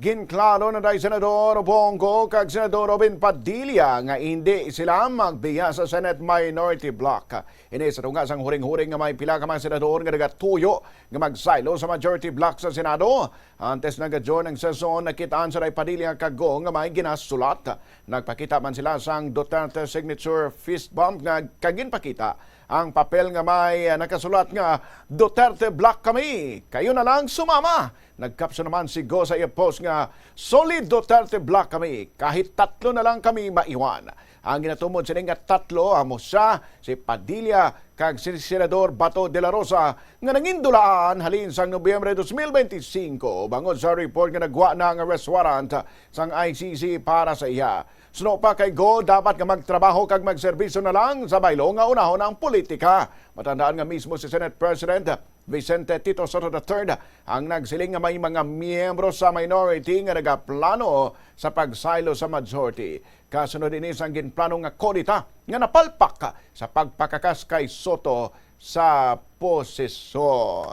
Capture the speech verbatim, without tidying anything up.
Ginklaro na ni Senador Bong Go kag Senador Robin Padilla nga hindi sila magbiya sa Senate Minority Bloc. Ini sa tunga sang huring-huring nga may pila ka mga senador nga nagatuyo nga magsaylo sa majority bloc sa Senado. Antes nag-adjourn ang sesyon, nakitaan sila ni Padilla kag Go nga may ginasulat. Nagpakita man sila sang Duterte signature fist bump nga kaginpakita ang papel nga may, ah, nakasulat nga, "Duterte Bloc kami, kayo na lang sumama." Nagkapsyon naman si Go sa iya post nga, "Solid Duterte Bloc kami, kahit tatlo na lang kami maiwan." Ang ginatumod sini nga tatlo amo sia si Padilla kag si Senador Bato de la Rosa nga nangindulaan halin sang Nobyembre dos mil benti singko bangod sa report nga nagwa na ang arrest warrant sang I C C para sa iya. Suno pa kay Go, dapat nga magtrabaho kag magserbisyo na lang sa baylo nga unahon ang politika. Matandaan nga mismo si Senate President Vicente Tito Sotto the third ang nagsiling nga may mga miyembro sa minority nga nagaplano sa pagsaylo sa majority. Kasunod ini sang ginplano nga kudeta nga napalpak sa pagpakakas kay Sotto sa posisyon.